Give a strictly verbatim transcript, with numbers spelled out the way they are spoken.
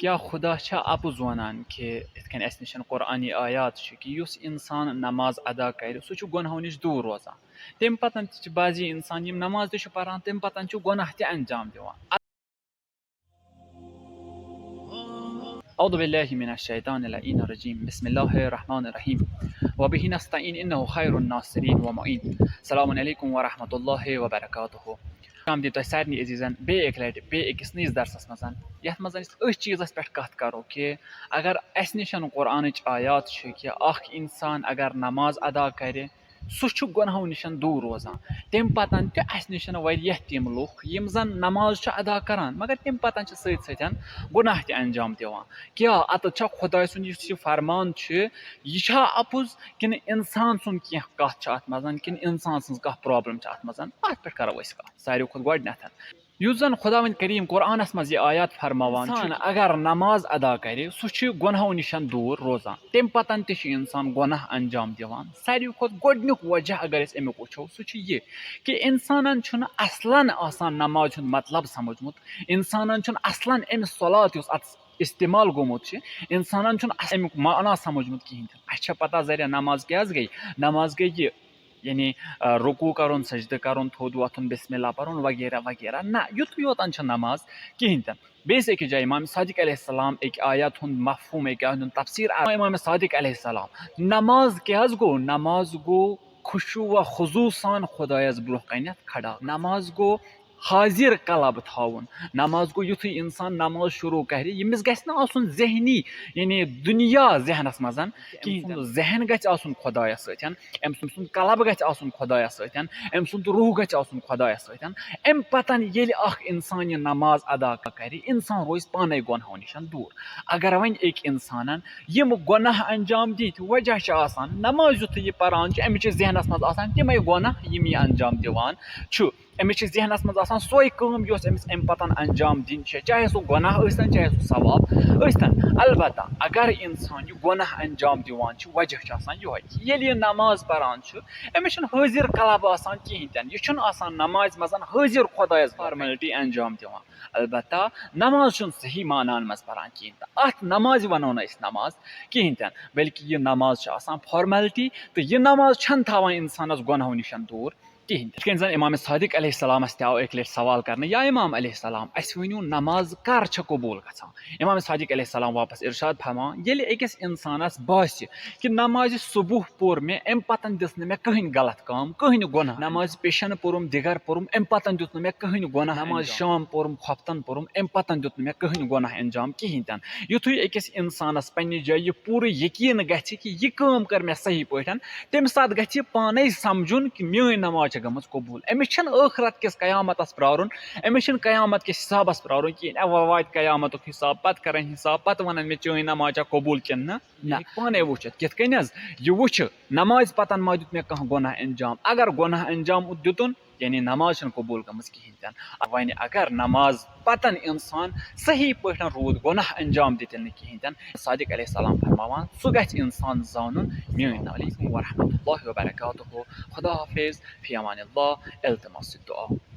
کیٛاہ خدا چھا اَپُز وَنان کہِ یِتھ کٔنۍ اَسہِ نِش قرآنی آیات چھِ کہِ یُس اِنسان نماز ادا کَرِ، سُہ چھُ گۄنہو نِش دوٗر روزان؟ تَمہِ پَتَن تہِ چھِ بعضی اِنسان، یِم نماز تہِ چھِ پَران، تَمہِ پَتَن چھُ گۄناہ تہِ انجام دِوان۔ اعوذ باللہ من الشیطان اللعین الرجیم۔ بسم اللہ الرحمن الرحیم۔ وبہ نستعین انہ خیر الناصرین و معین۔ السلام علیکم ورحمۃ اللہ وبرکاتہ۔ سلام دی تۄہہِ سارنٕے عزیزن بیٚیہِ اَکہِ لٹہِ بیٚیہِ أکِس نٔیِس درسس منٛز، یتھ منٛز أسۍ أتھۍ چیٖزس پٮ۪ٹھ کتھ کرو کہِ اگر اسہِ نِش قرآنٕچ آیات چھِ کہِ اکھ انسان اگر نماز ادا کرِ، سُہ چھُ گۄنہو نِش دوٗر روزان۔ تَمہِ پَتہٕ تہِ اَسہِ نِش واریاہ تِم لُکھ، یِم زَن نماز چھِ ادا کران، مگر تَمہِ پَتہٕ چھِ سۭتۍ سۭتۍ گۄناہ تہِ انجام دِوان۔ کیٛاہ اَتَتھ چھا خۄداے سُنٛد یُس یہِ فرمان چھُ، یہِ چھا اَپُز کِنہٕ اِنسان سُنٛد کینٛہہ کَتھ چھِ اَتھ منٛز، کِنہٕ اِنسان سٕنٛز کانٛہہ problem چھِ اَتھ منٛز؟ اَتھ پٮ۪ٹھ کَرو أسۍ کَتھ۔ ساروی کھۄتہٕ گۄڈٕنٮ۪تھ، یُس زَن خۄداوند کریٖم قرآنَس منٛز یہِ آیات فرماوان چھُ، اِنسان اگر نماز ادا کرِ، سُہ چھُ گۄنہو نِش دوٗر روزان۔ تَمہِ پَتہٕ تہِ چھُ اِنسان گۄناہ انجام دِوان۔ ساروی کھۄتہٕ گۄڈٕنیُک وجہ اگر أسۍ اَمیُک وٕچھو، سُہ چھُ یہِ کہِ اِنسانَن چھُنہٕ اصلاً آسان نماز ہُنٛد مطلب سمجھمُت۔ اِنسانَن چھُنہٕ اصلاً اَمہِ صلات یُس اَتھ استعمال گوٚمُت چھُ، اِنسانَن چھُنہٕ اَص-، اَمیُک معنی سمجھمُت کِہیٖنۍ تہِ نہٕ۔ اَسہِ چھےٚ پتہ ذرا نماز کیٛازِ گٔے؟ نماز گٔے یہِ، یعنی، آ، رکوع کرُن، سجدٕ کرُن، تھوٚد وۄتھُن، بسم اللہ پرُن وغیرہ وغیرہ۔ نہ، یُتُے یوت چھِ نماز کِہیٖنۍ تہِ نہٕ۔ بیٚیِس أکِس جایہِ امام صادق علیہ السلام اَکہِ آیت ہُنٛد مفہوٗم، اَکہِ آیت ہُنٛد تفسیٖر آو امام صادق علیہ السلام۔ نماز کیٛاہ حظ گوٚو؟ نماز گوٚو خشوع و خضوع سان خۄدایَس برٛونٛہہ کنٮ۪تھ کھڑا۔ نماز گوٚو حاضر قلب تھاوُن۔ نماز گوٚو یُتھُے اِنسان نماز شروع کرِ، ییٚمِس گژھِ نہٕ آسُن ذہنی، یعنی دُنیا ذہنَس منٛز کِہیٖنۍ تہِ نہٕ۔ أمۍ سُنٛد ذہن گژھِ آسُن خۄدایَس سۭتۍ، أمۍ سُنٛد قلب گژھِ آسُن خۄدایَس سۭتۍ، أمۍ سُنٛد روح گژھِ آسُن خۄدایَس سۭتۍ۔ اَمہِ پَتہٕ ییٚلہِ اَکھ اِنسان یہِ نماز ادا کرِ، اِنسان روزِ پانَے گۄنہو نِش دوٗر۔ اگر وۄنۍ أکۍ اِنسانَن یِم گۄناہ انجام دِتۍ، وجہ چھِ آسان، نماز یُتھُے یہِ پران چھُ، أمِس چھِ ذہنَس منٛز آسان تِمَے گۄناہ، یِم یہِ انجام دِوان چھُ۔ أمِس چھِ ذہنَس منٛز آسان سۄے کٲم، یۄس أمِس اَمہِ پَتَن انجام دِنۍ چھےٚ، چاہے سُہ گۄناہ ٲسۍتَن، چاہے سُہ ثواب ٲسۍتَن۔ البتہ اگر اِنسان یہِ گۄناہ انجام دِوان چھُ، وجہ چھُ آسان یِہوٚے۔ ییٚلہِ یہِ نماز پران چھُ، أمِس چھُنہٕ حٲضِر قلب آسان کِہیٖنۍ تہِ نہٕ۔ یہِ چھُنہٕ آسان نمازِ منٛز حٲضِر خۄدایَس formality انجام دِوان۔ البتہ نماز چھُنہٕ صحیح معناہَن منٛز پران کِہیٖنۍ تہِ۔ اَتھ نمازِ وَنو نہٕ أسۍ نماز کِہیٖنۍ تہِ نہٕ، بلکہِ یہِ نماز چھِ آسان formality، تہٕ یہِ نماز چھَنہٕ تھاوان اِنسانَس گۄنہو نِش دوٗر کِہیٖنۍ تہِ۔ یِتھ کٔنۍ زَن امام صادق علیہ السلامَس تہِ آو اَکہِ لَٹہِ سوال کرنہٕ، یا امام علیہ السلام، اَسہِ ؤنِو نماز کر چھےٚ قبوٗل گژھان؟ امام صادق علیہ السلام واپس ارشاد فرماوان، ییٚلہِ أکِس اِنسانَس باسہِ کہِ نمازِ صبح پوٚر مےٚ، اَمہِ پَتَن دِژ نہٕ مےٚ کٕہٕنۍ غلط کٲم، کٕہٕنۍ گۄناہ۔ نمازِ پیشن پوٚرُم، دِگر پوٚرُم، اَمہِ پَتَن دیُت نہٕ مےٚ کٕہٕنۍ گۄناہ نمازِ انجام۔ شام پوٚرُم، خۄفتن پوٚرُم، اَمہِ پَتَن دیُت نہٕ مےٚ کٕہٕنۍ گۄناہ انجام کِہیٖنۍ تہِ نہٕ۔ یُتھُے أکِس اِنسانَس پنٛنہِ جایہِ یہِ پوٗرٕ یقیٖن گژھِ کہِ یہِ کٲم کٔر مےٚ صحیح پٲٹھۍ، تَمہِ ساتہٕ گژھِ یہِ پانَے سَمجھُن کہِ میٛٲنۍ نماز چھےٚ گٔمٕژ قبوٗل۔ أمِس چھَنہٕ ٲخرت کِس قیامتَس پرٛارُن، أمِس چھِنہٕ قیامت کِس حسابَس پرٛارُن کِہیٖنۍ۔ اَوا واتہِ قیامتُک حساب، پَتہٕ کَرَن حساب، پَتہٕ وَنَن مےٚ، چٲنۍ نماز چھےٚ قبوٗل کِنہٕ نہ؟ نہ۔ یہِ ہیٚکہِ پانَے وٕچھِتھ۔ کِتھ کٔنۍ حظ؟ یہِ وٕچھِ، نمازِ پَتَن ما دیُت مےٚ کانٛہہ گۄناہ انجام؟ اگر گۄناہ انجام دیُتُن، یعنی نماز چھَنہٕ قبوٗل گٔمٕژ کِہیٖنۍ تہِ نہٕ۔ وۄنۍ اگر نماز پَتَن اِنسان صحیح پٲٹھۍ روٗد گۄناہ انجام دِتِن نہٕ کِہیٖنۍ تہِ نہٕ، صادق علیہ السلام فرماوان، سُہ گژھِ اِنسان زانُن میٛٲنۍ۔ السلام علیکم ورحمۃ اللہ وبرکاتہ۔ خدا حافظ، فی امان اللہ، التماس الدعا۔